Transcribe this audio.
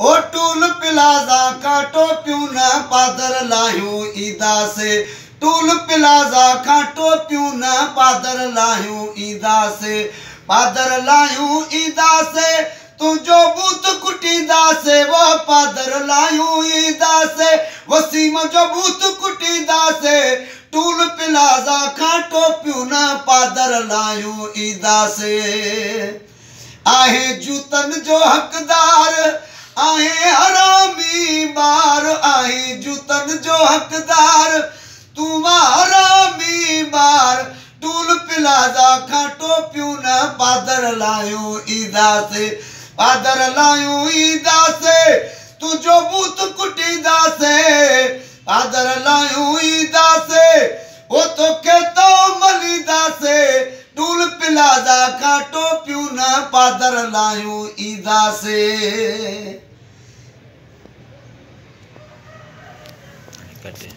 او tool plaza کان ٽوپيون نه پادر لاهيون اينداسي، ٽول پلازا کان ٽوپيون نه پادر لاهيون اينداسي، پادر لاهيون اينداسي، تنهنجو بوٿ ڪٽينداسي، وو پادر لاهيون اينداسي، وسيم جو بوٿ ڪٽينداسي، ٽول پلازا کان ٽوپيون نه پادر لاهيون اينداسي. آهي جوتن جو حقدار، آهي حرامي ٻار، آهي جوتن جو حقدار، تون مان حرامي ٻار، ٽول پلازا کان ٽوپيون نه پادر لاهيون اينداسي، پادر لاهيون اينداسي، تنهنجو بوٿ ڪٽينداسي، پادر لاهيون اينداسي، او توکي تو ملينداسي، ٽول پلازا کان ٽوپيون نه پادر لاهيون اينداسي. ڪٽي.